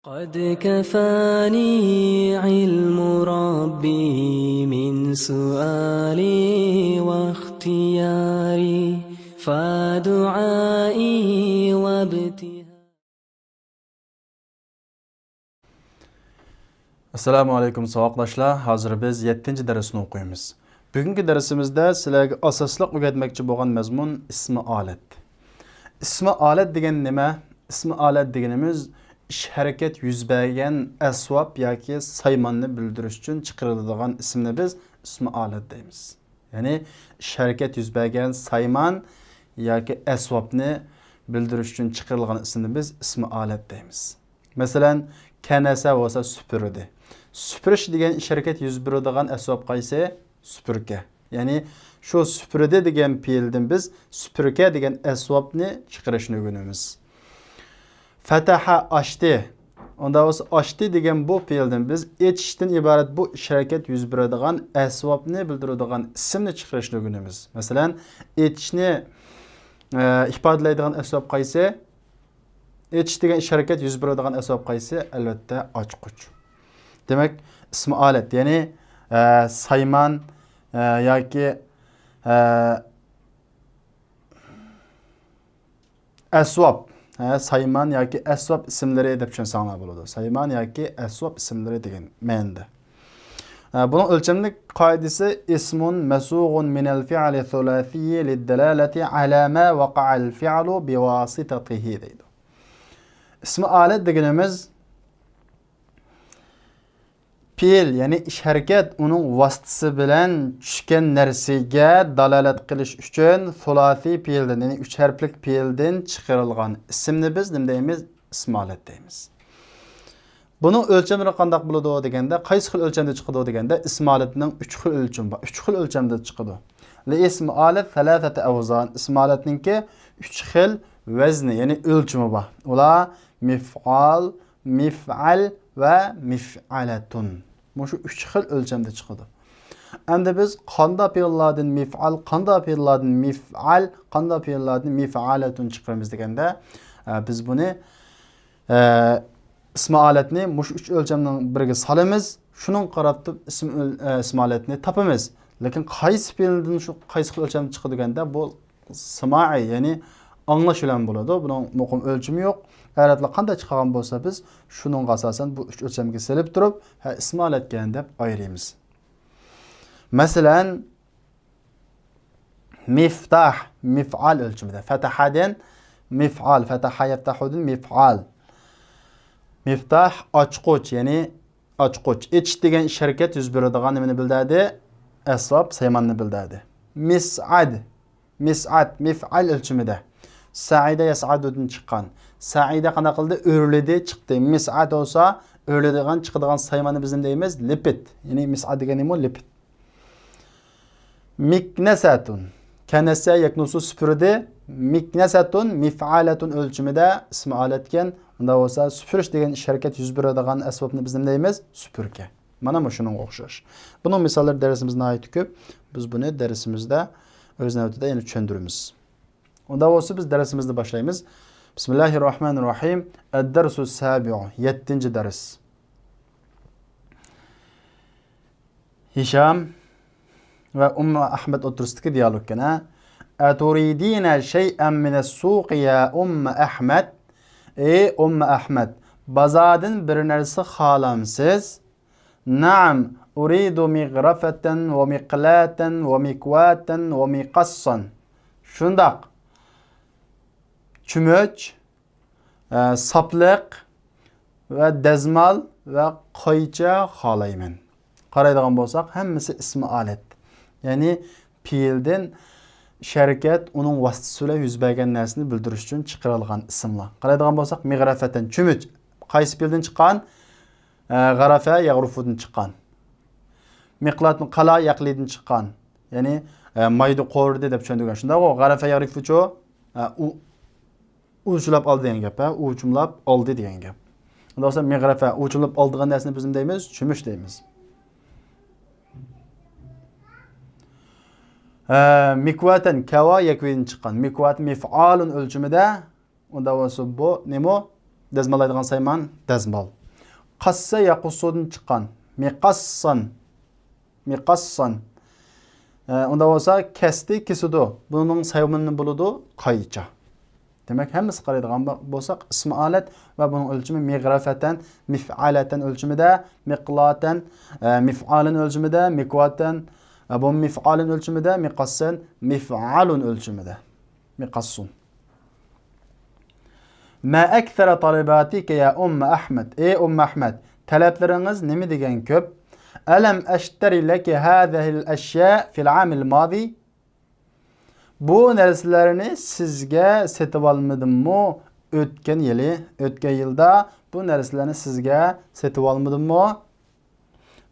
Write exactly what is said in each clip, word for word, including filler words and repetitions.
قد كفاني علم ربي من سؤالي واختياري، فدعائي وابتهالي. ئەسسالامۇ ئەلەيكۇم، ساۋاقداشلار. ھازىر بىز يەتتىنچى دەرسنى ئوقۇيمىز. بۈگۈنكى دەرسىمىزدە سىلەرگە ئاساسلىق ئۆگەتمەكچى بولغان مەزمۇن ئىسمى ئالەت. ئىسمى ئالەت دېگەن نېمە؟ ئىسمى ئالەت دېگىنىمىز ئىش ھەرىكەت يۈز بەرگەن ئەسۋاب ياكى سايماننى بىلدۈرۈش ئۈچۈن چىقىرىلىدىغان ئىسىمنى بىز ئىسمى ئالەت دەيمىز. يەنى ئىش ھەرىكەت يۈز بەرگەن سايمان ياكى ئەسۋابنى بىلدۈرۈش ئۈچۈن چىقىرىلغان ئىسىمنى بىز ئىسمى ئالەت دەيمىز. مەسىلەن، كەنەسە بولسا سۈپۈردى. سۈپۈرۈش دېگەن ئىش ھەرىكەت يۈز بېرىدىغان ئەسۋاب قايسى؟ سۈپۈركە. يەنى شۇ سۈپۈردى دېگەن پېئىلدىن بىز سۈپۈركە دېگەن ئەسۋابنى چىقىرىشنى ئۆگىنىمىز. فەتەھە ئاچتى. ئۇندا بولسا ئاچتى دېگەن بۇ پېئىلدىن بىز ئېچىشتىن ئىبارەت بۇ ئىش ھەرىكەت يۈز بېرىدىغان ئەسۋابنى بىلدۈرىدىغان ئىسىمنى چىقىرىشنى ئۆگىنىمىز. مەسىلەن، ئېچىشنى، ئە، ئىپادىلەيدىغان ئەسۋاب قايسى؟ ئېچىش دېگەن ئىش ھەرىكەت يۈز بېرىدىغان ئەسۋاب قايسى؟ ئەلۋەتتە، ئاچقۇچ. دېمەك، ئىسمى ئالەت، يەنى، ئە، سايمان، ئە، ياكى، ئە، ئەسۋاب، ھە، سايمان ياكى ئەسۋاب ئىسىملىرى دەپ چۈشەنسەڭلار بولىدۇ. سايمان ياكى ئەسۋاب ئىسىملىرى دېگەن مەنىدە. ھە، بۇنىڭ ئۆلچەملىك قائىدىسى، اسم مسوغ من الفعل الثلاثي للدلالة على ما وقع الفعل بواسطته دەيدۇ. ئىسمى ئالەت دېگىنىمىز پېئىل، يەنى ئىش ھەرىكەت، ئۇنىڭ ۋاسىتىسى بىلەن چۈشكەن نەرسىگە دالالەت قىلىش ئۈچۈن سۇلاسىي پېئىلدىن، يەنى ئۈچ ھەرپلىك پېئىلدىن چىقىرىلغان ئىسىمنى بىز نېمە دەيمىز؟ ئىسمى ئالەت دەيمىز. بۇنىڭ ئۆلچەملىرى قانداق بولىدۇ دېگەندە، قايسى خىل ئۆلچەمدە چىقىدۇ دېگەندە، ئىسمى ئالەتنىڭ ئۈچ خىل ئۆلچىمى بار. ئۈچ خىل ئۆلچەمدە چىقىدۇ. للاسم الآلة ثلاثة أوزان. ئىسمى ئالەتنىڭكى ئۈچ خىل ۋەزنى، يەنى ئۆلچىمى بار. ئۇلار مىفئال، مىفئەل ۋە مىفئەلەتۇن. مۇشۇ ئۈچ خىل ئۆلچەمدە چىقىدۇ. ئەمدى بىز قاندا پېئىللاردىن مىفئال، قاندا پېئىللاردىن مىفئەل، قاندا پېئىللاردىن مىفئەلەتۇن چىقىرىمىز دېگەندە، ئە، بىز بۇنى، ئە، ئىسمى ئالەتنى مۇشۇ ئۈچ ئۆلچەمنىڭ بىرىگە سالىمىز، شۇنىڭغا قاراپ تۇرۇپ ئىسم ئۆل-، ئە، ئىسمى ئالەتنى تاپىمىز. لېكىن قايسى پېئىلدىن شۇ قايسى خىل ئۆلچەمدە چىقىدۇ دېگەندە، بۇ سىمائىي، يەنى ئاڭلاش بىلەن بولىدۇ. بۇنىڭ مۇقىم ئۆلچىمى يوق. ئەرەبلەر قانداق چىقارغان بولسا، بىز شۇنىڭغا ئاساسەن بۇ ئۈچ ئۆلچەمگە سېلىپ تۇرۇپ، ھە، ئىسمى ئالەتكەن دەپ ئايرىيمىز. مەسىلەن، مىفتاھ، مىفئال ئۆلچىمىدە. فەتەھەدىن مىفئال، فەتەھە يەفتەھۇدىن مىفئال. مىفتاھ ئاچقۇچ، يەنى ئاچقۇچ. ئېچىش دېگەن ئىش ھەرىكەت يۈز بېرىدىغان نېمىنى بىلدۈردى؟ ئەسۋاب سايماننى بىلدۈردى. مىسئەد، مىسئەد، مىفئال ئۆلچىمىدە. سەئىدە يەسئەدۇدىن چىققان. سەئىدە قانداق قىلدى؟ ئۆرلىدى، چىقتى. مىسئەد بولسا ئۆرلىدىغان، چىقىدىغان سايماننى بىز نېمە دەيمىز؟ لىپىت. يەنى مىسئەد دېگەن نېمە؟ لىپىت. مىكنەسەتۇن. كەنەسە يەكنۇسۇ سۈپۈردى. مىكنەسەتۇن مىفئالەتۇن ئۆلچىمىدە ئىسمى ئالەتكەن. ئۇنداق بولسا سۈپۈرۈش دېگەن ئىش ھەرىكەت يۈز بېرىدىغان ئەسۋابنى بىز نېمە دەيمىز؟ سۈپۈركە. مانا مۇشۇنىڭغا ئوخشاش. بۇنىڭ مىساللىرى دەرسىمىزدە ناھايىتى كۆپ. بىز بۇنى دەرسىمىزدە ئۆز نۆۋىتىدە يەنە چۈشەندۈرىمىز. ئۇنداق بولسا بىز دەرسىمىزنى باشلايمىز. بىسمىللاھىررەھمانىررەھىم. ئەددەرسۇ سابىئۇ، يەتتىنچى دەرس. ھىشام ۋە ئۇممۇ ئەھمەد ئوتتۇرىسىدىكى دىيالوگ يەنە. ئەتۇرىدىنە شەيئەن مىنەسسۇقى يا ئۇممە ئەھمەد. ئەي ئۇممە ئەھمەد، بازاردىن بىر نەرسە خالامسىز؟ نەئەم، ئۇرىدۇ مىغرەفەتەن ۋە مىقلاتەن ۋە مىكۋاتەن ۋە مىقەسسەن. شۇنداق. چۆمۈچ، ئە، ساپلىق ۋە دەزمال ۋە قايچا خالايمەن. قارايدىغان بولساق، ھەممىسى ئىسمى ئالەت. يەنى پېئىلدىن ئىش ھەرىكەت، ئۇنىڭ ۋاسىتىسى بىلەن يۈز بەرگەن نەرسىنى بىلدۈرۈش ئۈچۈن چىقىرىلغان ئىسىملار. قارايدىغان بولساق، مىغرەفەتەن، چۆمۈچ. قايسى پېئىلدىن چىققان؟ ئە، غەرەفە يەغرۇفۇدىن چىققان. مىقلاتنى قالا يەقلىدىن چىققان. يەنى، ئە، مايدا قورۇدى دەپ چۈشەندۈرگەن. شۇنداقغۇ؟ غەرەفە يەغرىفۇچۇ؟ ئە، ئۇ-، ئۇۋۇچلاپ ئالدى دېگەن گەپ، ھە؟ ئۇۋۇچۇملاپ ئالدى دېگەن گەپ. ئۇنداق بولسا مىغرەفە، ئۇۋۇچۇملاپ ئالىدىغان نەرسىنى بىز نېمە دەيمىز؟ چۆمۈچ دەيمىز. ئە، مىكۋاتەن، كاۋا يەكۋىدىن چىققان. مىكۋات مىفئالۇن ئۆلچىمىدە. ئۇنداق بولسا بۇ نېمە؟ دەزماللايدىغان سايمان، دەزمال. قاسسە ياقۇسسۇدىن چىققان. مىقاسسان. مىقاسسان. ئە، ئۇنداق بولسا، كەستى، كېسىدۇ. بۇنىڭ سايمىنى بولىدۇ، قايچا. دېمەك، ھەممىسى قارايدىغان بو-، بولساق، ئىسمى ئالەت ۋە بۇنىڭ ئۆلچىمى مىغرەفەتەن، مىفئالەتەن ئۆلچىمىدە، مىقلاتەن، ئە، مىفئالەن ئۆلچىمىدە، مىكۋاتەن، ئە، بۇ مىفئالەن ئۆلچىمىدە، مىقاسسەن، مىفئالۇن ئۆلچىمىدە. مىقاسسۇن. ما أكثر طلباتك يا أم أحمد. ئەي ئۇممۇ ئەھمەد، تەلەپلىرىڭىز نېمە دېگەن كۆپ. ألم أشتر لك هذه الأشياء في العام الماضي؟ بۇ نەرسىلەرنى سىزگە سېتىۋالمىدىممۇ؟ ئۆتكەن يىلى، ئۆتكەن يىلدا بۇ نەرسىلەرنى سىزگە سېتىۋالمىدىممۇ؟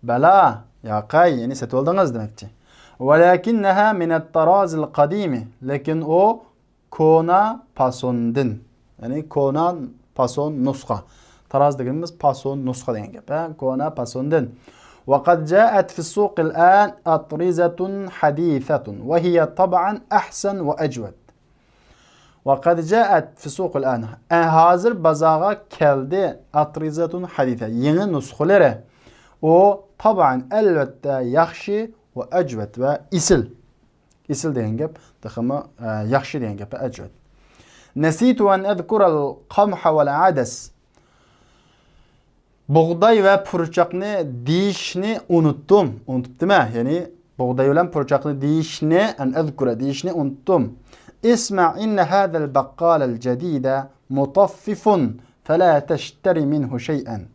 بەلا، ياقەي، يەنى سېتىۋالدىڭىز دېمەكچى. ولكنها من الطراز القديم. لېكىن ئۇ كونا پاسوندىن. يەنى كونا پاسون نۇسخا. تاراز دېگىنىمىز پاسون نۇسخا دېگەن گەپ، ھە؟ كونا پاسوندىن. وقد جاءت في السوق الآن أطرزة حديثة وهي طبعا أحسن وأجود. وقد جاءت في السوق الآن. ئە، ھازىر بازارغا كەلدى. أطرزة حديثة. يېڭى نۇسخىلىرى. ئۇ طبعا، ئەلۋەتتە، ياخشى، وأجود، ۋە ئېسىل. ئېسىل دېگەن گەپ، تېخىمۇ، ئە، ياخشى دېگەن گەپ، ئەجود. نسيت أن أذكر القمح والعدس. بۇغداي ۋە پۇرچاقنى دېيىشنى ئۇنتۇتتۇم. ئۇنتۇپتىمەن. يەنى بۇغداي بىلەن پۇرچاقنى دېيىشنى، أن أذكر، دېيىشنى ئۇنتۇتتۇم. اسمع إن هذا البقال الجديد مطفف فلا تشتر منه شيئا.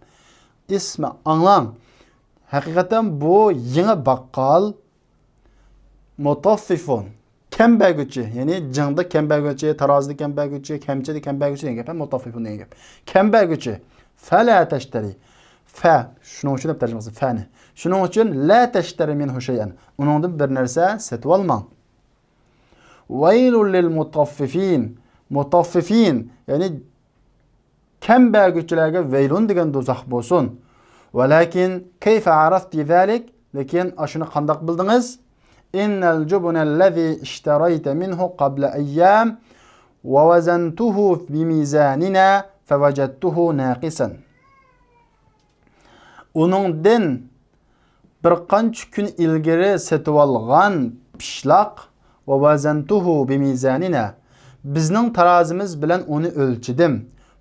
اسمع، ئاڭلاڭ. ھەقىقەتەن بۇ يېڭى باققال مۇتەففىفۇن. كەم بەرگۈچى، يەنى جىڭدا كەم بەرگۈچى، تارازىدا كەم بەرگۈچى، كەمچىدە كەم بەرگۈچى دېگەن گەپ، مۇتەففىفۇن دېگەن گەپ. كەم بەرگۈچى. فەلا تەشتەرى. فە، شۇنىڭ ئۈچۈن دەپ تەرجىمە قىلسا، فەنى. شۇنىڭ ئۈچۈن لا تەشتەرى مىنھۇ شەيئەن. ئۇنىڭدىن بىر نەرسە سېتىۋالماڭ. ۋەيلۇن لىل مۇتەففىفىن. مۇتەففىفىن، يەنى كەم بەرگۈچىلەرگە ۋەيلۇن دېگەن دوزاخ بولسۇن. ۋەلەكىن كەيفە ئەرەفتى زەلىك؟ لېكىن ئاشۇنى قانداق بىلدىڭىز؟ ئىننەل جۇبنەللەزى ئىشتەرەيتە مىنھۇ قەبلە ئەييام ۋەۋەزەنتۇھۇ بىمىزانىنا فەۋەجەدتۇھۇ ناقىسەن. ئۇنىڭدىن بىر قانچە كۈن ئىلگىرى سېتىۋالغان پىشلاق، ۋەۋەزەنتۇھۇ بىمىزانىنا، بىزنىڭ تارازىمىز بىلەن ئۇنى ئۆلچىدىم.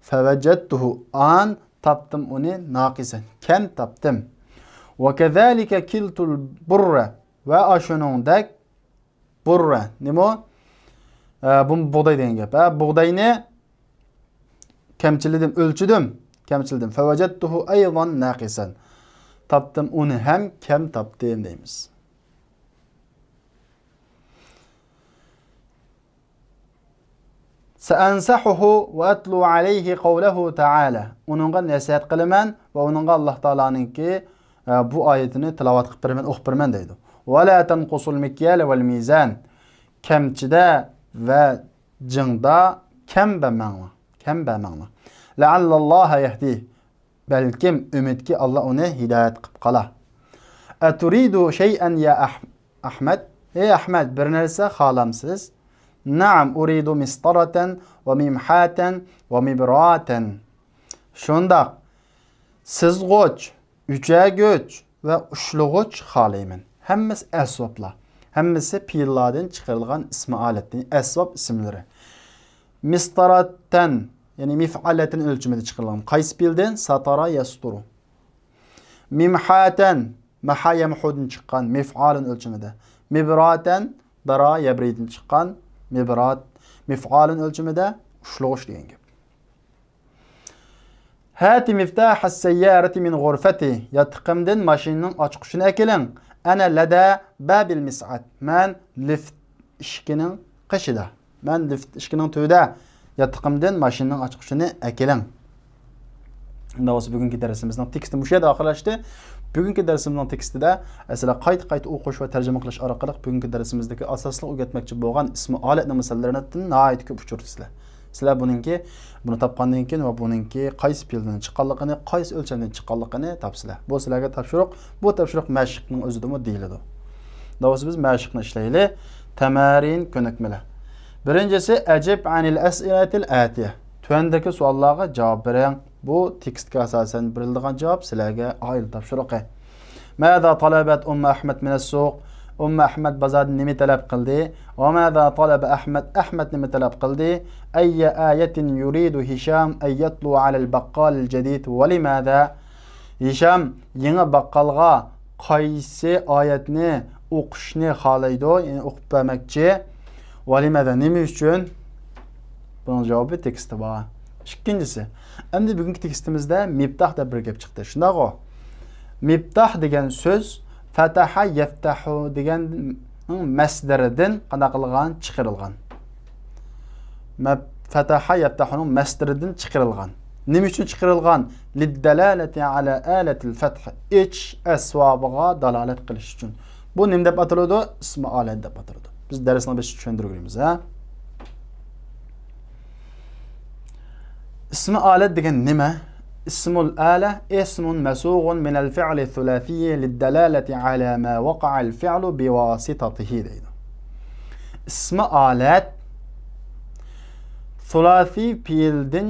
فەۋەجەدتۇھۇ، ئان تاپتىم ئۇنى، ناقىسەن، كەم تاپتىم. ۋەكەزالىكە كىلتۇل بۇررە، ۋە ئاشۇنىڭدەك بۇررە، نېمە ئۇ؟ ئە، بۇ بۇغداي دېگەن گەپ. ھە، بۇغداينى كەمچىلىدىم، ئۆلچىدىم، كەمچىلىدىم. فەۋەجەدتۇھۇ ئەيضەن ناقىسەن. تاپتىم، ئۇنى ھەم كەم تاپتىم دەيمىز. سەئەنسەھۇھۇ ۋە ئەتلۇ ئەلەيھى قەۋلەھۇ تەئالە. ئۇنىڭغا نەسىھەت قىلىمەن ۋە ئۇنىڭغا ئاللاھ تائالانىڭكى، ئە، بۇ ئايىتىنى تىلاۋەت قىلىپ بېرىمەن، ئوقۇپ بېرىمەن دەيدۇ. ۋە لا تەنقۇسۇل مىكيالە ۋەل مىزان. كەمچىدە ۋە جىڭدا كەم بەرمەڭلار، كەم بەرمەڭلار. لەئەللەللاھە يەھدى. بەلكىم ئۈمىدكى ئاللاھ ئۇنى ھىدايەت قىلىپ قالا. ئەتۇرىدۇ شەيئەن يا ئەھ-، ئەھمەد؟ ئەي ئەھمەد، بىر نەرسە خالامسىز؟ نەئەم، ئۇرىدۇ مىسطارەتەن ۋە مىمھاتەن ۋە مىبراتەن. شۇنداق، سىزغۇچ، ئۆچۈرگۈچ ۋە ئۇشلىغۇچ خالايمەن. ھەممىسى ئەسۋابلار. ھەممىسى پېئىللاردىن چىقىرىلغان ئىسمى ئالەتتىن، ئەسۋاب ئىسىملىرى. مىسطارەتەن، يەنى مىفئالەتەن ئۆلچىمىدە چىقىرىلغان. قايسى پېئىلدىن؟ ساتارا يەستۇرۇ. مىمھاتەن، مەھا يەمھۇدىن چىققان، مىفئالۇن ئۆلچىمىدە. مىبراتەن، دارا يەبرىدىن چىققان، مىبرات، مىفئالۇن ئۆلچىمىدە ئۇشلىغۇچ دېگەن گەپ. ھاتى مىفتاھەس سەييارەتى مىن غۇرفەتى. ياتىقىمدىن ماشىنىنىڭ ئاچقۇچىنى ئەكېلىڭ. ئەنە لەدە بابىل مىسئاد. مەن لىفت ئىشىكىنىڭ قېشىدا. مەن لىفت ئىشىكىنىڭ تۈۋىدە. ياتىقىمدىن ماشىنىنىڭ ئاچقۇچىنى ئەكېلىڭ. ئۇنداق بولسا، بۈگۈنكى دەرسىمىزنىڭ تېكىستى مۇشۇ يەردە ئاخىرلاشتى. بۈگۈنكى دەرسىمىزنىڭ تېكىستىدە، مەسىلەن، قايتا-قايتا ئوقۇش ۋە تەرجىمە قىلىش ئارقىلىق بۈگۈنكى دەرسىمىزدىكى ئاساسلىق ئۆگەتمەكچى بولغان ئىسمى ئالەتنىڭ مىساللىرىنى ناھايىتى كۆپ ئۇچرىتىسىلەر. سىلەر بۇنىڭكى، بۇنى تاپقاندىن كېيىن ۋە بۇنىڭكى قايسى پېئىلدىن چىققانلىقىنى، قايسى ئۆلچەمدىن چىققانلىقىنى تاپىسىلەر. بۇ سىلەرگە تاپشۇرۇق. بۇ تاپشۇرۇق مەشىقنىڭ ئۆزىدىمۇ دېيىلىدۇ. داۋۇسى بىز مەشىقنى ئىشلەيلى. تەمارىن، كۆنۈكمىلەر. بىرىنچىسى، ئەجىب ئەنىل ئەسئىلەتىل ئەتىيە. تۆۋەندىكى سوئاللارغا جاۋاب بېرىڭ. بۇ تېكىستكە ئاساسەن بېرىلىدىغان جاۋاب سىلەرگە ئائىلە تاپشۇرۇقى. ماذا طلبت أم أحمد من السوق؟ ئۇممۇ ئەھمەد بازاردىن نېمە تەلەپ قىلدى؟ وماذا طلب أحمد؟ ئەھمەد نېمە تەلەپ قىلدى؟ أي آية يريد هشام أن يتلو على البقال الجديد ولماذا؟ ھىشام يېڭى باققالغا قايسى ئايەتنى ئوقۇشنى خالايدۇ؟ يەنى ئوقۇپ بەرمەكچى. ولماذا؟ نېمە ئۈچۈن؟ بۇنىڭ جاۋابى تېكىستتە بار. ئىككىنچىسى، ئەمدى بۈگۈنكى تېكىستىمىزدە مىپتاھ دەپ بىر گەپ چىقتى. شۇنداقغۇ؟ مىپتاھ دېگەن سۆز فەتەھە يەفتەھۇ دېگەننىڭ مەسدىرىدىن قانداق قىلغان؟ چىقىرىلغان. مەپ-، فەتەھە يەفتەھۇنىڭ مەسدىرىدىن چىقىرىلغان. نېمە ئۈچۈن چىقىرىلغان؟ للدلالة على آلة الفتح، ئېچىش ئەسۋابىغا دالالەت قىلىش ئۈچۈن. بۇ نېمە دەپ ئاتىلىدۇ؟ ئىسمى ئالەت دەپ ئاتىلىدۇ. بىز دەرسنىڭ بېشىدا چۈشەندۈرگىنىمىز، ھە؟ ئىسمى ئالەت دېگەن نېمە؟ اسم الآلة اسم مصوغ من الفعل الثلاثي للدلالة على ما وقع الفعل بواسطته دەيدۇ. ئىسمى ئالەت سۇلاسىي پېئىلدىن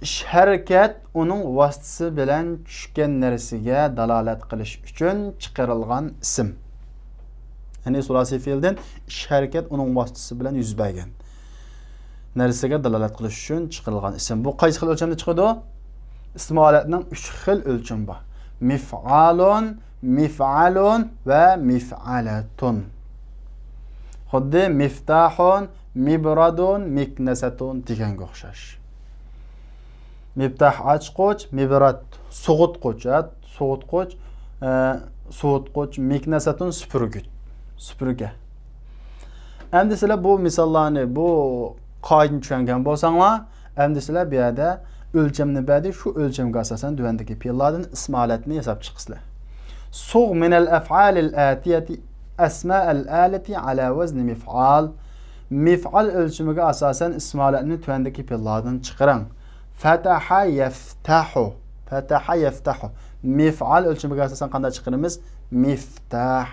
ئىش ھەرىكەت ئۇنىڭ ۋاسىتىسى بىلەن چۈشكەن نەرسىگە دالالەت قىلىش ئۈچۈن چىقىرىلغان ئىسىم. يەنى سۇلاسىي پېئىلدىن ئىش ھەرىكەت ئۇنىڭ ۋاسىتىسى بىلەن يۈز بەرگەن نەرسىگە دالالەت قىلىش ئۈچۈن چىقىرىلغان ئىسىم. بۇ قايسى خىل ئۆلچەمدە چىقىدۇ؟ ئىسمى ھالەتنىڭ ئۈچ خىل ئۆلچىمى بار. مىفئالۇن، مىفئەلۇن ۋە مىفئەلەتۇن. خۇددى مىفتاھۇن، مىبرادۇن، مىكنەسەتۇن دېگەنگە ئوخشاش. مىفتاھ ئاچقۇچ، مىبراد سوغۇتقۇچ، ھە، سوغۇتقۇچ، ئە، سوغۇتقۇچ، مىكنەسەتۇن سۈپۈرگۈچ، سۈپۈرگە. ئەمدى سىلەر بۇ مىساللارنى، بۇ قائىدىنى چۈشەنگەن بولساڭلار، ئەمدى سىلەر بۇ يەردە ئۆلچەمنى بەردى، شۇ ئۆلچەمگە ئاساسەن تۆۋەندىكى پېئىللاردىن ئىسمى ھالەتنى ياساپ چىقىسىلەر. سۇغ مىنەل ئەفئالىل ئەتىيەتى ئەسمائەل ئالەتى ئەلا ۋەزنى مىفئال. مىفئال ئۆلچىمىگە ئاساسەن ئىسمى ھالەتنى تۆۋەندىكى پېئىللاردىن چىقىرىڭ. فەتەھە يەفتەھۇ. فەتەھە يەفتەھۇ. مىفئال ئۆلچىمىگە ئاساسەن قانداق چىقىرىمىز؟ مىفتاھ.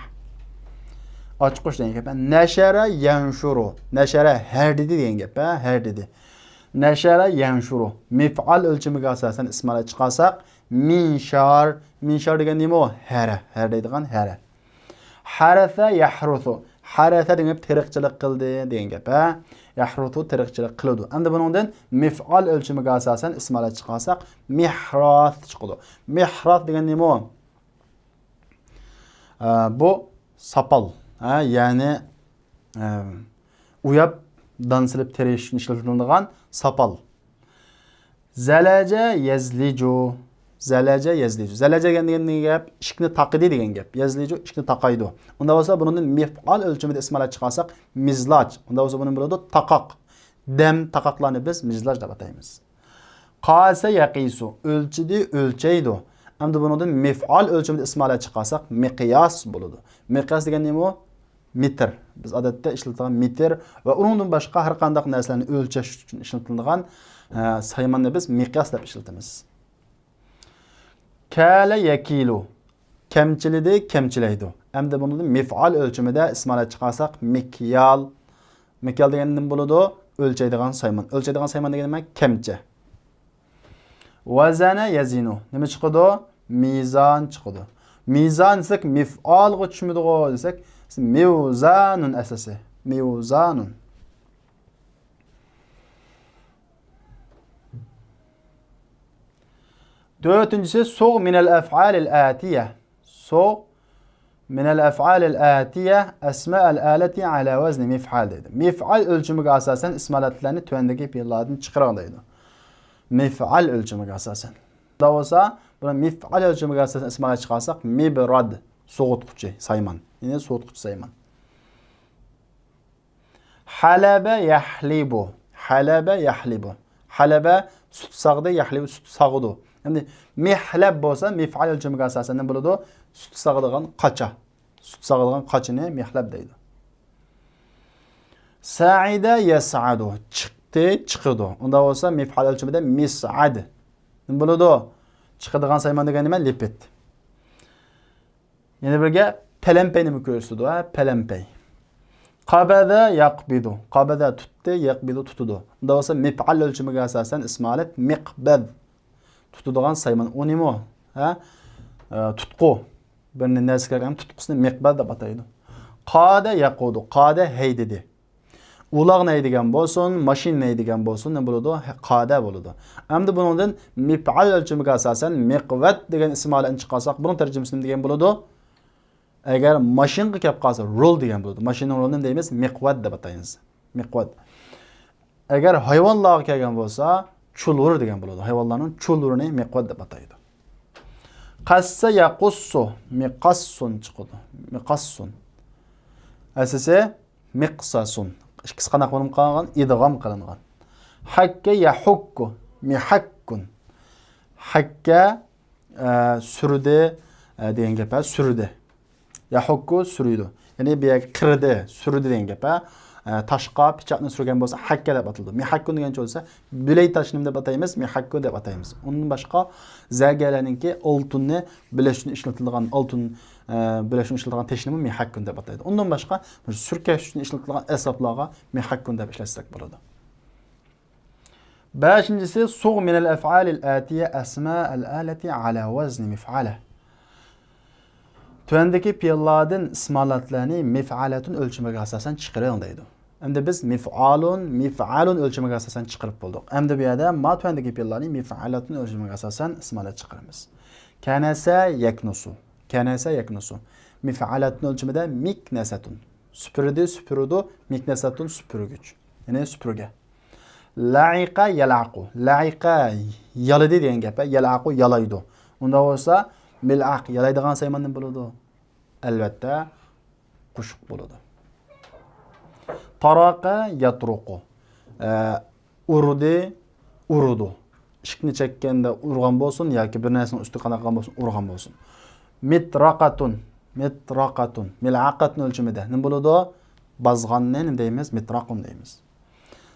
ئاچقۇچ دېگەن گەپ. نەشەرە يەنشۇرۇ. نەشەرە ھەردىدى دېگەن گەپ، ھە؟ ھەردىدى. نەشەرە يەنشۇرۇ. مىفئال ئۆلچىمىگە ئاساسەن ئىسمى ھالەت چىقارساق، مىنشار. مىنشار دېگەن نېمە ئۇ؟ ھەرە. ھەرە دەيدىغان ھەرە. ھەرەسە يەھرۇسۇ. ھەرەسە دېگەن گەپ تېرىقچىلىق قىلدى دېگەن گەپ، ھە؟ يەھرۇسۇ تېرىقچىلىق قىلىدۇ. ئەمدى بۇنىڭدىن مىفئال ئۆلچىمىگە ئاساسەن ئىسمى ھالەت چىقارساق، مىھراس چىقىدۇ. مىھراس دېگەن نېمە ئۇ؟ ئە، بۇ ساپال. ھە، يەنى، ئە، ئۇياپ دان سېلىپ تېرىش ئۈچۈن ئىشلىتىلىدىغان ساپال. زەلەجە يەزلىجۇ. زەلەجە يەزلىجۇ. زەلەجە دېگەن، دېگەن گەپ ئىشىكنى تاقىدى دېگەن گەپ. يەزلىجۇ ئىشىكنى تاقايدۇ. ئۇنداق بولسا بۇنىڭدىن مىفئال ئۆلچىمىدە ئىسمى ھالەت چىقارساق مىزلاج. ئۇنداق بولسا بۇنى بولىدۇ تاقاق. دەم تاقاقلارنى بىز مىزلاج دەپ ئاتايمىز. قاسە يەقىسۇ. ئۆلچىدى، ئۆلچەيدۇ. ئەمدى بۇنىڭدىن مىفئال ئۆلچىمىدە ئىسمى ھالەت چىقارساق مىقياس بولىدۇ. مىقياس دېگەن نېمە ئۇ؟ مېتىر. بىز ئادەتتە ئىشلىتىدىغان مېتىر ۋە ئۇنىڭدىن باشقا ھەر قانداق نەرسىلەرنى ئۆلچەش ئۈچۈن ئىشلىتىلىدىغان، ئە، سايماننى بىز مىقياس دەپ ئىشلىتىمىز. كالە يەكىلۇ. كەمچىلىدى، كەمچىلەيدۇ. ئەمدى بۇنىڭدىن مىفئال ئۆلچىمىدە ئىسمى ھالەت چىقارساق مىكيال. مىكيال دېگەن نېمە بولىدۇ؟ ئۆلچەيدىغان سايمان. ئۆلچەيدىغان سايمان دېگەن نېمە؟ كەمچە. ۋەزەنە يەزىنۇ. نېمە چىقىدۇ؟ مىزان چىقىدۇ. مىزان دېسەك، مىفئالغا چۈشمىدىغۇ دېسەك، مىۋزانۇن ئەسلىسى. مىۋزانۇن. تۆتىنچىسى، سۇغ مىنەل ئەفئالىل ئەتىيە. سۇغ مىنەل ئەفئالىل ئەتىيە ئەسمائەل ئالەتى ئەلا ۋەزنى مىفئال دەيدۇ. مىفئال ئۆلچىمىگە ئاساسەن ئىسمى ھالەتلەرنى تۆۋەندىكى پېئىللاردىن چىقىرىڭ دەيدۇ. مىفئال ئۆلچىمىگە ئاساسەن. بۇندا بولسا، بۇنى مىفئال ئۆلچىمىگە ئاساسەن ئىسمى ھالەت چىقارساق، مىبراد، سوغۇتقۇچى سايمان. يەنى سوغۇتقۇچى سايمان. ھەلەبە يەھلىبۇ. ھەلەبە يەھلىبۇ. ھەلەبە سۈت ساغدى، يەھلىبۇ سۈت ساغىدۇ. ئەمدى مىھلەب بولسا، مىفئال ئۆلچىمىگە ئاساسەن نېمە بولىدۇ؟ سۈت ساغىدىغان قاچا. سۈت ساغىدىغان قاچىنى مىھلەب دەيدۇ. سەئىدە يەسئەدۇ. چىقتى، چىقىدۇ. ئۇنداق بولسا، مىفئال ئۆلچىمىدە مىسئەد. نېمە بولىدۇ؟ چىقىدىغان سايمان دېگەن نېمە؟ لىپىت. يەنە بىرگە پەلەمپەي نېمە كۆرسىتىدۇ، ھە؟ پەلەمپەي. قبض يقبض. قبض تۇتتى، يقبض تۇتىدۇ. بۇندا بولسا مىفئال ئۆلچىمىگە ئاساسەن ئىسمى ھالەت مىقبەز. تۇتىدىغان سايمان. ئۇ نېمە ئۇ؟ ھە؟ ئە، تۇتقۇ. بىر نەرسىگە كەلگەن تۇتقۇسىنى مىقبەز دەپ ئاتايدۇ. قادە يەقۇدۇ. قادە ھەيدىدى. ئۇلاغنى ھەيدىگەن بولسۇن، ماشىنىنى ھەيدىگەن بولسۇن، نېمە بولىدۇ؟ قادە بولىدۇ. ئەمدى بۇنىڭدىن مىفئال ئۆلچىمىگە ئاساسەن مىقۋەت دېگەن ئىسىم ھالەتنى چىقارساق، بۇنىڭ تەرجىمىسى نېمە دېگەن بولىدۇ؟ ئەگەر ماشىنىغا كەپ قالسا، رول دېگەن بولىدۇ. ماشىنىنىڭ رولىنى نېمە دەيمىز؟ مىقۋەت دەپ ئاتايمىز. مىقۋەت. ئەگەر ھايۋانلارغا كەلگەن بولسا، چۇلۋۇر دېگەن بولىدۇ. ھايۋانلارنىڭ چۇلۋۇرىنى مىقۋەت دەپ ئاتايدۇ. قەسسە يەقۇسسۇ، مىقاسسۇن چىقىدۇ. مىقاسسۇن. ئەسلىسى مىقساسۇن. ئىككىسى قانداق بولۇپ قالغان؟ ئىدغام قىلىنغان. ھەككە يەھۇككۇ، مىھەككۇن. ھەككە، ئە، سۈردى، ئە، دېگەن گەپ، ھە، سۈردى. يەھۇككۇ سۈرىدۇ. يەنى بۇ يەرگە قىردى، سۈردى دېگەن گەپ، ھە. ئە، تاشقا پىچاقنى سۈرگەن بولسا، ھەككە دەپ ئاتىلىدۇ. مىھەككۇن دېگەنچە بولسا، بىلەي تاشنى نېمە دەپ ئاتايمىز؟ مىھەككۇن دەپ ئاتايمىز. ئۇندىن باشقا زەگەرلەرنىڭكى ئالتۇننى بىلەش ئۈچۈن ئىشلىتىلىدىغان ئالتۇن، ئە، بىلەش ئۈچۈن ئىشلىتىلىدىغان تاشنىمۇ مىھەككۇن دەپ ئاتايدۇ. ئۇندىن باشقا سۈركەش ئۈچۈن ئىشلىتىلىدىغان ئەسۋابلارغا مىھەككۇن دەپ ئىشلەتسەك بولىدۇ. بەشىنچىسى، سۇغ مىنەل ئەفئالىل ئەتىيە ئەسمائەل ئالەتى ئالا ۋەزنى مىفئالە. تۆۋەندىكى پېئىللاردىن ئىسمالاتلارنى مىفئالەتۇن ئۆلچىمىگە ئاساسەن چىقىرىڭ دەيدۇ. ئەمدى بىز مىفئالۇن، مىفئالۇن ئۆلچىمىگە ئاساسەن چىقىرىپ بولدۇق. ئەمدى بۇ يەردە ما تۆۋەندىكى پېئىللارنى مىفئالەتۇن ئۆلچىمىگە ئاساسەن ئىسمالات چىقىرىمىز. كەنەسە يەكنۇسۇ. كەنەسە يەكنۇسۇ. مىفئالەتۇن ئۆلچىمىدە مىكنەسەتۇن. سۈپۈردى، سۈپۈرىدۇ، مىكنەسەتۇن سۈپۈرگۈچ. يەنى سۈپۈرگە. لەئىقە يەلئەقۇ. لەئىقە يالىدى دېگەن گەپ، يەلئەقۇ يالايدۇ. ئۇنداق بولسا، مىلئەق يالايدىغان سايمان نېمە بولىدۇ؟ ئەلۋەتتە، قوشۇق بولىدۇ. تاراقە يەترۇقۇ. ئە، ئۇردى، ئۇرىدۇ. ئىشىكنى چەككەندە ئۇرغان بولسۇن ياكى بىر نەرسىنىڭ ئۈستىگە قانداق قىلغان بولسۇن، ئۇرغان بولسۇن. مىتراقاتۇن، مىتراقاتۇن. مىلئاقاتنىڭ ئۆلچىمىدە نېمە بولىدۇ؟ بازغاننى نېمە دەيمىز؟ مىتراقۇن دەيمىز.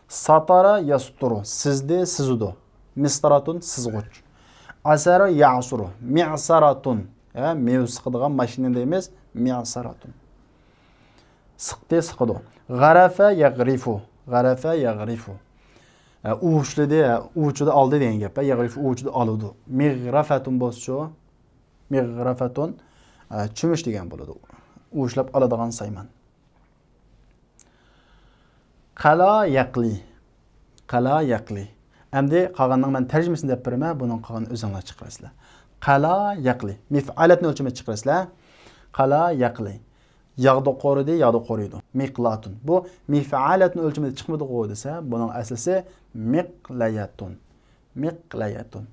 ساتارا يەستۇرۇ، سىزدى، سىزىدۇ. مىستاراتۇن، سىزغۇچ. ئەسەرە يەسۇرۇ، مىئساراتۇن. ھە، مېۋە سىقىدىغان ماشىنا دەيمىز، مىئساراتۇن. سىقتى، سىقىدۇ. غەرەفە يەغرىفۇ، غەرەفە يەغرىفۇ. ھە، ئۇۋۇشلىدى، ھە، ئۇۋۇچىدا ئالدى دېگەن گەپ. ھە، يەغرىفۇ ئۇۋۇچىدا ئالىدۇ. مىغرەفەتۇن بولسىچۇ؟ مىغرەفەتۇن، ھە، چۆمۈچ دېگەن بولىدۇ. ئۇۋۇشلاپ ئالىدىغان سايمان. قەلا يەقلى. قەلا يەقلى. ئەمدى قالغىنىنىڭ مەن تەرجىمىسىنى دەپ بېرىمەن، بۇنىڭ قالغىنىنى ئۆزۈڭلار چىقىرىسىلەر. قەلا يەقلى. مىفئالەتنى ئۆلچىمىگە چىقىرىسىلەر. قەلا يەقلى. ياغدا قورۇدى، ياغدا قورۇيدۇ. مىقلاتۇن. بۇ مىفئالەتنى ئۆلچىمىگە چىقمىدىغۇ دېسە، بۇنىڭ ئەسلىسى مىقلەيەتۇن. مىقلەيەتۇن.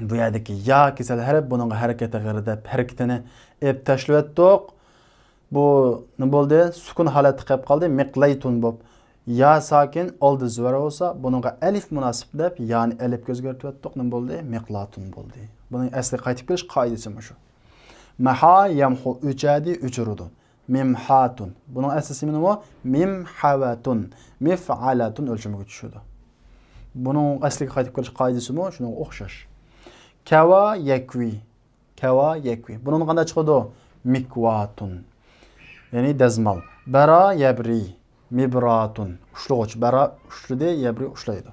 بۇ يەردىكى يا كېسەل ھەرپ، بۇنىڭغا ھەرىكەت غەيرىي دەپ ھەرىكىتىنى ئېلىپ تاشلىۋەتتۇق. بۇ نېمە بولدى؟ سۈكۈن ھالەتتە قېلىپ قالدى. مىقلەيتۇن بولۇپ. يا ساكىن ئالدى زىۋەر بولسا، بۇنىڭغا ئەلىف مۇناسىپ دەپ يانى ئەلىپكە ئۆزگەرتىۋەتتۇق. نېمە بولدى؟ مىقلاتۇن بولدى. بۇنىڭ ئەسلى قايتىپ كېلىش قائىدىسى مۇشۇ. مەھا يەمھۇ، ئۆچەردى، ئۆچۈرىدۇ. مىمھاتۇن. بۇنىڭ ئەسلىسى نېمە؟ مىمھەۋەتۇن. مىفئالەتۇن ئۆلچىمىگە چۈشىدۇ. بۇنىڭ ئەسلىگە قايتىپ كېلىش قائىدىسىمۇ شۇنىڭغا ئوخشاش. كەۋا يەكۋى. كەۋا يەكۋى. بۇنىڭدىن قانداق چىقىدۇ؟ مىكۋاتۇن. يەنى دەزمال. بەرا يەبرى. مىبراتۇن. ئۇشلىغۇچ. بەرا ئۇشلىدى، يەبرى ئۇشلايدۇ.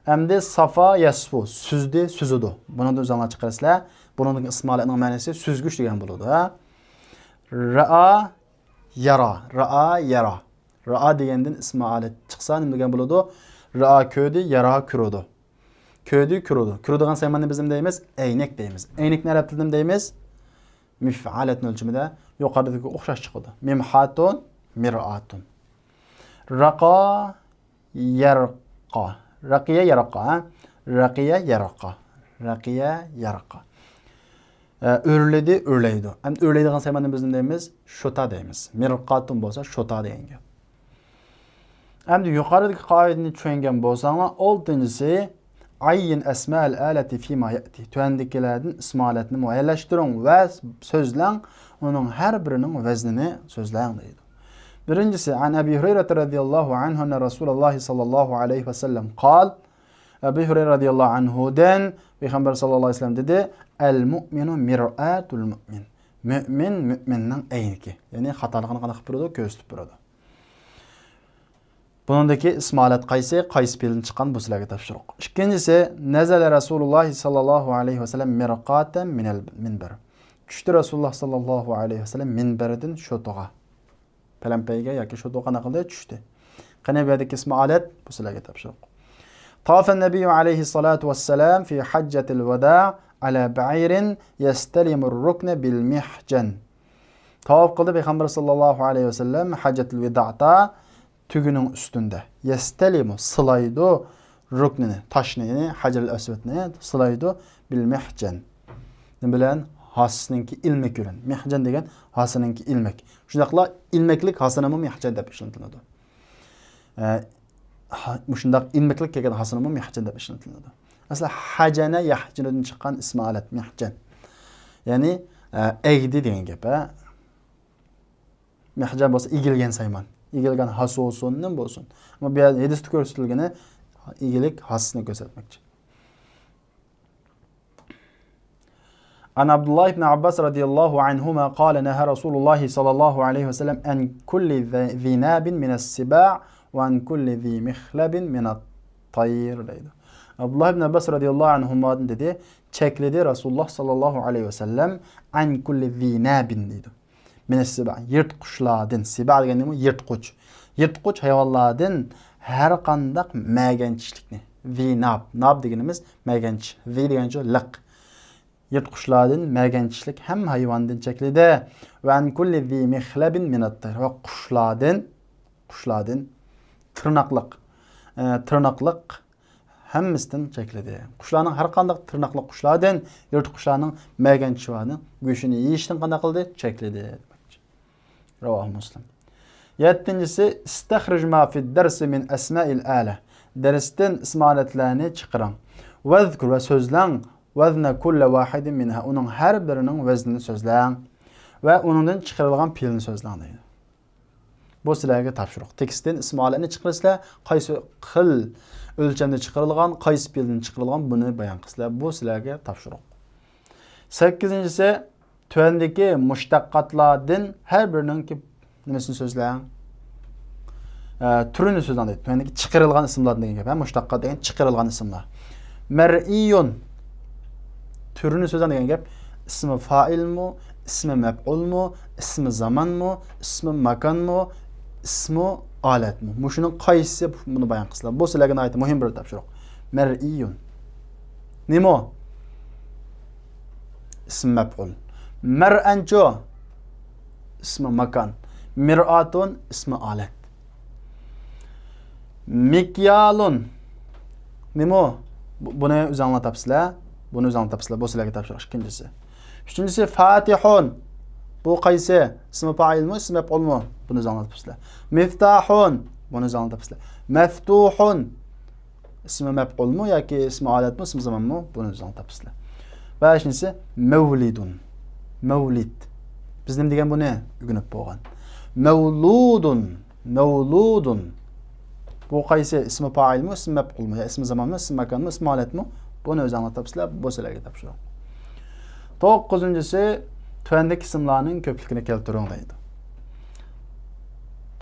ئەمدى سافا يەسفۇ، سۈزدى، سۈزىدۇ. بۇنىڭدىن ئۆزۈڭلار چىقىرىسىلەر. بۇنىڭدىكى ئىسمالەتنىڭ مەنىسى سۈزگۈچ دېگەن بولىدۇ، ھە؟ رەئا يەرا، رەئا يەرا. رەئا دېگەندىن ئىسمالەت چىقسا نېمە دېگەن بولىدۇ؟ رەئا كۆردى، يەرا كۆرىدۇ. كۆردى، كۆرىدۇ. كۆرىدىغان سايماننى بىز نېمە دەيمىز؟ ئەينەك دەيمىز. ئەينەكنى ئەرەب تىلىدا نېمە دەيمىز؟ مىفئالەتنىڭ ئۆلچىمىدە يۇقىرىدىكىگە ئوخشاش چىقىدۇ. مىمھاتۇن، مىرئاتۇن. رەقا يەرقا. رەقىيە يەرقا، ھە؟ رەقىيە يەرقا. رەقىيە يەرقا. ئە، ئۆرلىدى، ئۆرلەيدۇ. ئەمدى ئۆرلەيدىغان سايماننى بىز نېمە دەيمىز؟ شوتا دەيمىز. مىرقاتۇن بولسا شوتا دېگەن گەپ. ئەمدى يۇقىرىدىكى قائىدىنى چۈشەنگەن بولساڭلار، ئالتىنچىسى، ئەيين ئەسمائەل ئالەتى فىما يەتى. تۆۋەندىكىلەردىن ئىسمالەتنى مۇئەييەنلەشتۈرۈڭ ۋە سۆزلەڭ، ئۇنىڭ ھەر بىرىنىڭ ۋەزنىنى سۆزلەڭ دەيدۇ. بىرىنچىسى، عن أبي هريرة رضي الله عنه أن رسول الله صلى الله عليه وسلم قال. ئەبۇ ھۇرەيرە رەزىياللاھۇ ئەنھۇدىن پەيغەمبەر ساللاللاھۇ ئەلەيھى ۋەسەللەم دېدى، المؤمن مرآة المؤمن. مۆمىن مۆمىننىڭ ئەينىكى. يەنى خاتالىقىنى قانداق قىلىپ بېرىدۇ؟ كۆرسىتىپ بېرىدۇ. بۇنىڭدىكى ئىسمى ھالەت قايسى؟ قايسى پېئىلدىن چىققان؟ بۇ سىلەرگە تاپشۇرۇق. ئىككىنچىسى، نەزەلە رەسۇلۇللاھ ساللاللاھۇ ئەلەيھى ۋەسەللەم مىرقاتەن مىنەل مىنبەر. چۈشتى رەسۇلۇللاھ ساللاللاھۇ ئەلەيھى ۋەسەللەم مىنبەردىن شوتىغا. پەلەمپەيگە ياكى شوتىغا قانداق قىلدى؟ چۈشتى. قېنى بۇ يەردىكى ئىسمى ھالەت؟ بۇ سىلەرگە تاپشۇرۇق. طافەن نەبىييۇ ئەلەيھىسسالاتۇ ۋەسسالام فى ھەججەتىل ۋەداء ئەلا بەئىرىن يەستەلىمۇر رۇكنە بىل مىھجەن. تاۋاپ قىلدى پەيغەمبەر ساللاللاھۇ ئەلەيھى ۋەسەللەم ھەججەتىل ۋىدائدا تۆگىنىڭ ئۈستىدە. يەستەلىمۇ، سىلايدۇ، رۇكنىنى، تاشنى، يەنى ھەجەرىل ئەسۋەدنى سىلايدۇ، بىل مىھجەن. نېمە بىلەن؟ ھاسىنىڭكى ئىلمىكى بىلەن. مىھجەن دېگەن ھاسىنىڭكى ئىلمەك. شۇنداقلا ئىلمەكلىك ھاسىنىمۇ مىھجەن دەپ ئىشلىتىلىدۇ. ئە، ھا-، مۇشۇنداق ئىلمەكلىك كەلگەن ھاسىنىمۇ مىھجەن دەپ ئىشلىتىلىدۇ. ئەسلى ھەجەنە يەھجىنۇدىن چىققان ئىسمى ھالەت مىھجەن. يەنى، ئە، ئەگدى دېگەن گەپ، ھە. مىھجەن بولسا ئېگىلگەن سايمان. ئېگىلگەن ھاسا بولسۇن، نېمە بولسۇن. ئەمما بۇ يەردە ھەدىستە كۆرسىتىلگىنى ئىگىلىك ھاسىسىنى كۆرسەتمەكچى. عن عبد الله بن عباس رضي الله عنهما قال نهى رسول الله صلى الله عليه وسلم عن كل ذي ناب من السباع وعن كل ذي مخلب من الطير دەيدۇ. ئابدۇللا ئىبن ئابباس رەزىياللاھۇ ئەنھۇمادىن دېدى، چەكلىدى رەسۇلۇللاھ ساللاللاھۇ ئەلەيھى ۋەسەللەم عن كل ذي ناب دەيدۇ. من السباع، يىرتقۇچلاردىن. سىبا دېگەن نېمە؟ يىرتقۇچ. يىرتقۇچ ھايۋانلاردىن ھەر قانداق مەگەنچىشلىكنى. ذي ناب. ناب دېگىنىمىز مەگەنچىش. ذي دېگەنچۇ؟ لىق. يىرتقۇچلاردىن، مەگەنچىشلىك ھەممە ھايۋاندىن چەكلىدى. وعن كل ذي مخلب من الطير. ۋە قۇشلاردىن، قۇشلاردىن، تىرناقلىق، ئە، تىرناقلىق ھەممىسىدىن چەكلىدى. قۇشلارنىڭ ھەر قانداق تىرناقلىق قۇشلاردىن، يىرتقۇچلارنىڭ مەگەنچىشلىرىنىڭ گۆشىنى يېيىشتىن قانداق قىلدى؟ چەكلىدى. رواه مسلم. يەتتىنچىسى، استخرج ما في الدرس من أسماء الآلة. دەرستىن ئىسمى ھالەتلەرنى چىقىرىڭ. واذكر ۋە سۆزلەڭ. وزن كل واحد منها. ئۇنىڭ ھەر بىرىنىڭ ۋەزنىنى سۆزلەڭ. ۋە ئۇنىڭدىن چىقىرىلغان پېئىلنى سۆزلەڭ دەيدۇ. بۇ سىلەرگە تاپشۇرۇق. تېكىستتىن ئىسمى ھالەتنى چىقىرىسىلەر، قايسى خىل ئۆلچەمدە چىقىرىلغان، قايسى پېئىلدىن چىقىرىلغان، بۇنى بايان قىلىسىلەر. بۇ سىلەرگە تاپشۇرۇق. سەككىزىنچىسى، تۆۋەندىكى مۇشتەققاتلاردىن ھەر بىرىنىڭكى نېمىسىنى سۆزلەڭ؟ ئە، تۈرىنى سۆزلەڭ دەيدۇ. تۆۋەندىكى چىقىرىلغان ئىسىملاردىن دېگەن گەپ، ھە؟ مۇشتەققات دېگەن چىقىرىلغان ئىسىملار. مەرئىيۇن. تۈرىنى سۆزلەڭ دېگەن گەپ، ئىسمى فائىلمۇ، ئىسمى مەپئۇلمۇ، ئىسمى زامانمۇ، ئىسمى ماكانمۇ، ئىسمى ھالەتمۇ. مۇشۇنىڭ قايسىسى، بۇنى بايان قىلسىلا. بۇ سىلەرگە ناھايىتى مۇھىم بىر تاپشۇرۇق. مەرئىيۇن. نېمە ئۇ؟ ئىسمى مەپئۇل. مەرئەنچۇ؟ ئىسمى ماكان. مىرئاتۇن، ئىسمى ھالەت. مىكيالۇن. نېمە ئۇ؟ بۇ-، بۇنى ئۆزۈڭلار تاپىسىلەر. بۇنى ئۆزۈڭلار تاپىسىلەر. بۇ سىلەرگە تاپشۇرۇق ئىككىنچىسى. ئۈچىنچىسى، فاتىھۇن. بۇ قايسى؟ ئىسمى پائىلمۇ، ئىسمى مەپئۇلمۇ؟ بۇنى ئۆزۈڭلار تاپىسىلەر. مىفتاھۇن. بۇنى ئۆزۈڭلار تاپىسىلەر. مەفتۇھۇن. ئىسمى مەپئۇلمۇ ياكى ئىسمى ھالەتمۇ، ئىسمى زامانمۇ؟ بۇنى ئۆزۈڭلار تاپىسىلەر. بەشىنچىسى، مەۋلىدۇن. مەۋلىد. بىز نېمە دېگەن بۇنى؟ ئۆگىنىپ بولغان. مەۋلۇدۇن. مەۋلۇدۇن. بۇ قايسى؟ ئىسمى پائىلمۇ، ئىسمى مەپئۇلمۇ؟ يا ئىسمى زامانمۇ، ئىسمى ماكانمۇ، ئىسمى ھالەتمۇ؟ بۇنى ئۆزۈڭلار تاپىسىلەر، بۇ سىلەرگە تاپشۇرۇق. توققۇزىنچىسى، تۆۋەندىكى ئىسىملارنىڭ كۆپلۈكىنى كەلتۈرۈڭ دەيدۇ.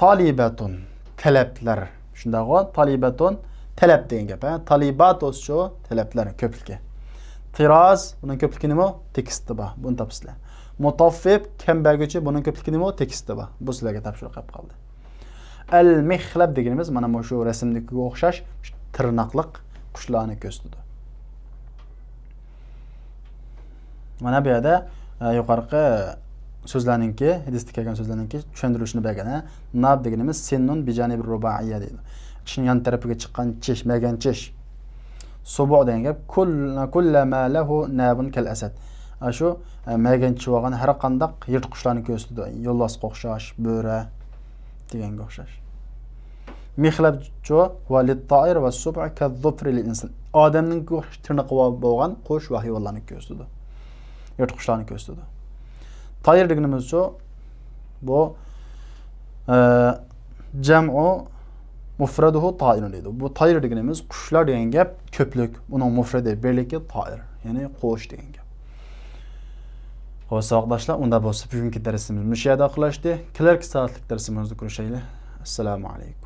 تالىبەتۇن، تەلەپلەر. شۇنداقغۇ؟ تالىبەتۇن، تەلەپ دېگەن گەپ، ھە؟ تالىبات بولسىچۇ؟ تەلەپلەر، كۆپلۈكى. تىراز، بۇنىڭ كۆپلۈكى نېمە؟ تېكىستتا بار، بۇنى تاپىسىلەر. مۇتەففىپ، كەم بەرگۈچى، بۇنىڭ كۆپلۈكى نېمە؟ تېكىستتا بار. بۇ سىلەرگە تاپشۇرۇق قېلىپ قالدى. ئەل مىخلەب دېگىنىمىز مانا مۇشۇ رەسىمدىكىگە ئوخشاش تىرناقلىق قۇشلارنى كۆرسىتىدۇ. مانا بۇ يەردە، ئە، يۇقىرىقى سۆزلەرنىڭكى، ھەدىستە كەلگەن سۆزلەرنىڭكى چۈشەندۈرۈشىنى بەرگەن، ھە. ناب دېگىنىمىز سىننۇن بىجانىبىر رۇبائىيە دەيدۇ. چىشنىڭ يان تەرىپىگە چىققان چىش، مەگەن چىش. سۇبۇ دېگەن گەپ، كۇل-، كۇللەما لەھۇ نابۇن كەل ئەسەد. ئاشۇ، ئە، مەگەنچىشى بولغان ھەر قانداق يىرتقۇچلارنى كۆرسىتىدۇ. يولۋاسقا ئوخشاش، بۆرە دېگەنگە ئوخشاش. مىخلەبچۇ ۋە لىتتائىر ۋە سۇبۇ كەززۇپرى لىل ئىنسان. ئادەمنىڭكى ئوخشاش تىرنىقى بولغان قۇش ۋە ھايۋانلارنى كۆرسىتىدۇ. يىرتقۇچلارنى كۆرسىتىدۇ. تايىر دېگىنىمىزچۇ، بۇ، ئە، جەمئۇ مۇفرەدۇھۇ تائىرۇن دەيدۇ. بۇ تايىر دېگىنىمىز قۇشلار دېگەن گەپ، كۆپلۈك، ئۇنىڭ مۇفرەدى، بىرلىكى تائىر، يەنى قۇش دېگەن گەپ. خوش، ساۋاقداشلار، ئۇنداق بولسا بۈگۈنكى دەرسىمىز مۇشۇ يەردە ئاخىرلاشتى. كېلەركى سائەتلىك دەرسىمىزدە كۆرۈشەيلى. ئەسسالامۇ ئەلەيكۇم.